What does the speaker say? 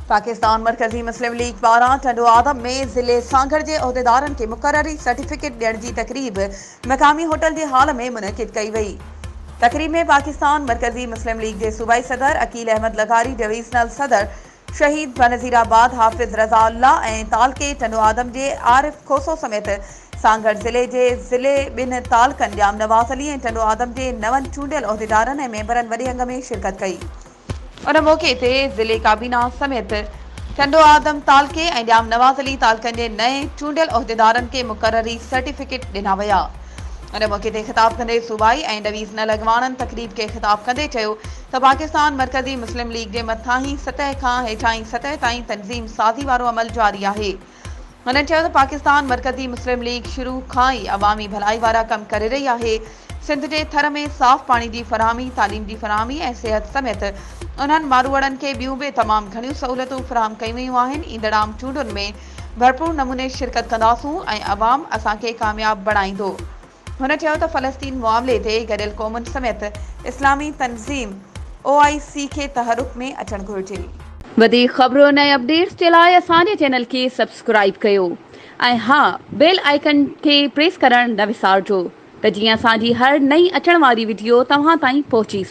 پاڪستان مرڪزي مسلم ليگ پاران ٽنڊو آدم ۾ ضلعي سانگهڙ جي عهديدارن کي مقرري سرٽيفڪيٽ ڏيڻ جي تقريب مقامي هوٽل جي هال ۾ منعقد ڪئي وئي. تقريب ۾ پاڪستان مرڪزي مسلم ليگ جي صوبائي صدر عقيل احمد لغاري، ڊويزنل صدر شهيد بنظير آباد حافظ رضا الله ۽ تعلقي ٽنڊو آدم جي عارف کوسو سميت سانگهڙ ضلعي جي ضلعي ٻن تعلقن ڄام نواز علي ۽ ٽنڊو آدم جي نون چونڊيل عهديدارن ۽ ميمبرن وڏي انگ ۾ شرڪت ڪئي. ان موقعي تي ضلعي ڪابينا سميت ٽنڊو آدم تعلقي ۽ ڄام نواز علي تعلقن جي نئين چونڊيل عهديدارن کي مقرري سرٽيفڪيٽ ڏنا ويا. ان موقعي تي خطاب ڪندي صوبائي ۽ ڊويزنل اڳواڻن تقريب کي خطاب ڪندي چيو ته پاڪستان مرڪزي مسلم ليگ جي مٿاهين سطح کان هيٺاهين سطح تائين تنظيم سازي وارو عمل جاري آهي. هنن چيو ته پاڪستان مرڪزي مسلم ليگ شروع کان ئي عوامي ڀلائي وارا ڪم ڪري رهي آهي، سنڌ جي ٿر ۾ صاف پاڻي جي فراهمي، تعليم جي فراهمي ۽ صحت سميت انهن ماروئڙن کي ٻيون به تمام گهڻيون سهولتون فراهم ڪيون ويون آهن، ايندڙ عام چونڊن ۾ ڀرپور نموني شرڪت ڪنداسون ۽ عوام اسان کي ڪامياب بڻائيندو. هن چيو ته فلسطين معاملي تي گڏيل قومن سميت اسلامي تنظيم او آء سي کي تحرڪ ۾ اچڻ گهرجي. وڌيڪ خبرن ۽ اپڊيٽس جي لاء اسان جي چينل کي سبسڪرائيب ڪيو ۽ ها بيل آئيڪن کي پريس ڪرڻ نه وسارجو ته جيئن اسان جي هر نئين اچڻ واري وڊيو توهان تائين پهچي.